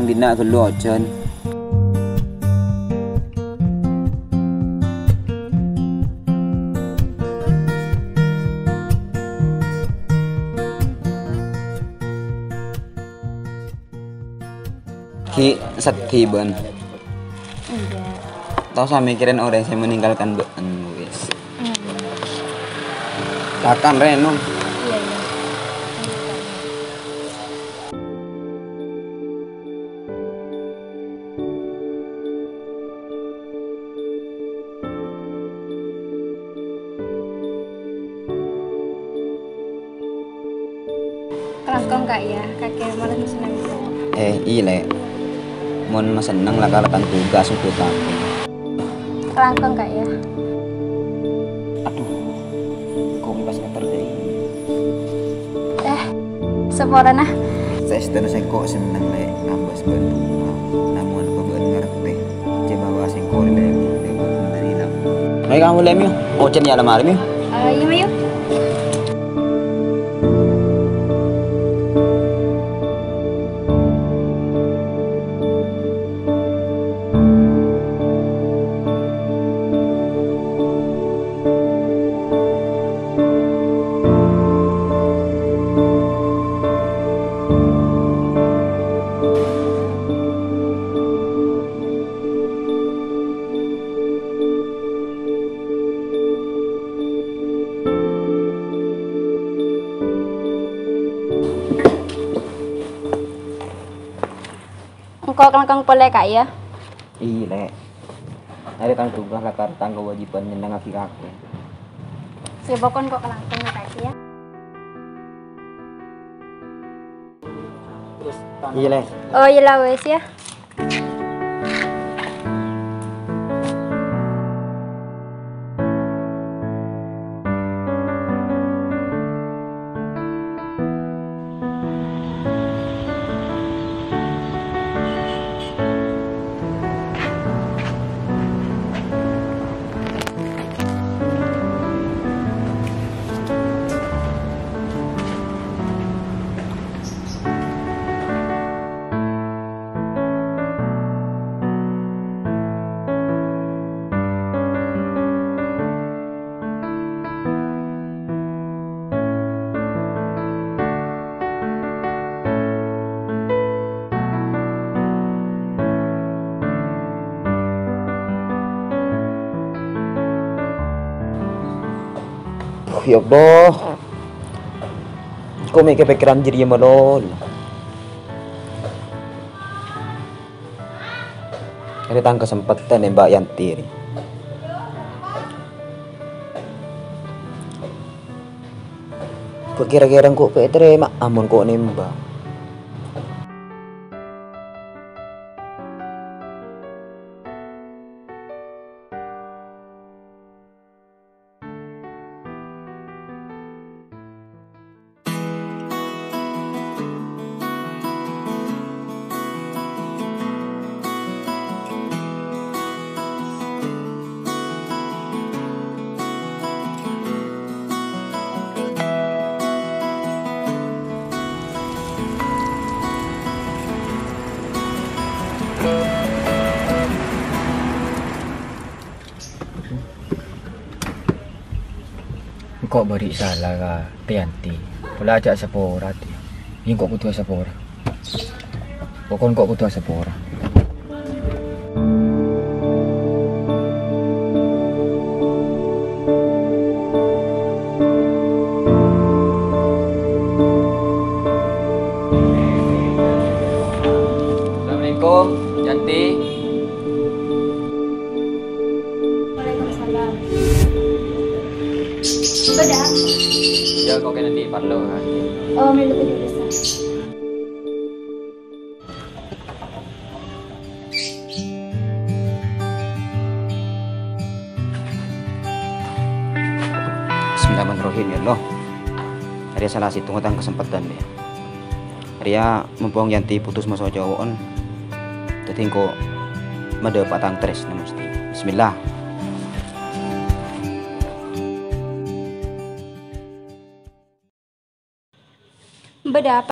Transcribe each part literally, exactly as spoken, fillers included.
Dinna' ghâllu ojhân. Ghi' seddhi bâ'na. Iyâ. Tao samè kèrèn orèng sè meninggalkan bâ'na, wis. Hmm. Kakan, Ren, nom. Iyâ, iyâ. Kalangkong, Kak, yâ. Kakè males masenneng, Kak. Eh, iyâ, Lè'. Mon masenneng la kala tang tugas untuk kakè. Kalangkong, Kak, yâ. Adhu, engko' pas ngeter dâi. Eh, saporana. Saèstona sèngko' senneng, Lè', ngabâs bâ'na. Namong apa bâ'na ngartè, cè' bâbâ sèngko' rè, Lè', Lè', bâ'na dhâri ilang. Mayu kamu, Lè', mayu. Ojhân è alamari, mayu. Eh, iyâ, mayu. Engko' kalangkong polè, Kak, yâ? Iyâ, Lè'. Arèya tang tugas lakar tang kawâjibhân nyennengngaghi kakè. Yâ, pokon engko' kalangkong, Kak, yâ. Iyâ, Lè'. Oh, iyâ la, wis, yâ. Duh, ya Allah. Kok mèkkè pèkkèran jârèya malolo? Arèya tang kasempadhân nèmbhâk Yanti rè. Kok kèra-kèra engko' pè' tarèma amon ko' nèmbhâk? Engko' bâri' sala ka Tè Yanti. Pola ajâ' asapora, Tè. Iyâ, engko' kodhu asapora. Pokon engko' kodhu asapora. Assalamualaikum, Yanti. Waalaikumsalam. Bâdâ apa? Iyâ, kok kènè' parlo, kan? Oh, mèlo kènè' bisa. Bismillahirrahmanirrahim, ya Allah. Arèya sala sèttonga tang kasempadhân, yâ. Arèya mompong Yanti putus maso' cowo'en. Dhâddhi engko' madâpa' tang tarèsna mastè. Bismillah. Bâdâ apa?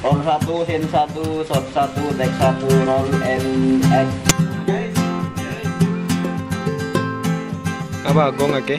Roll satu, scene satu, shot satu, take satu, roll and action. Apa, gong, oke?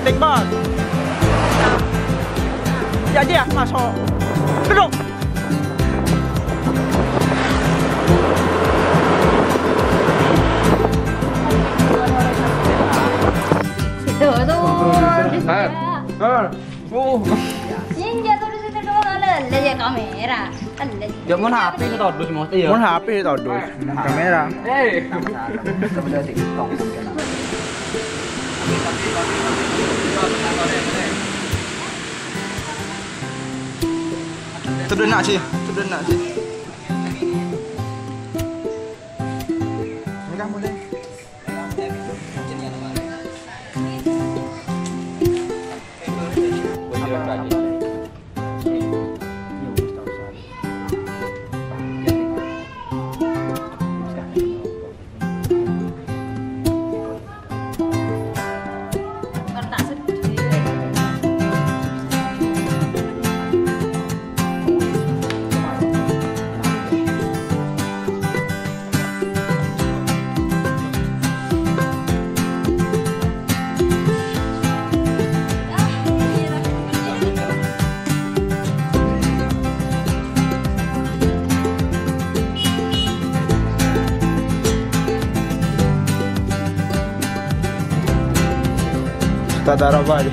Tembak. Jadi ya, masuk. Duduk. Itu tuh. Ah. Ah. Oh. Yang jatuh di situ doang, ada, ada ya kamera. Ada. Ya, mon H P sè todus, Mas, iya. Mon H P sè todus, mon kamera. Eh. Todus na', sih. Todus na', sih. Ini kan boleh. Tata roba aja.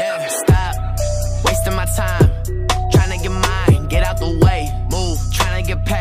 Yeah, stop wasting my time. Tryna get mine, get out the way. Move, tryna get past.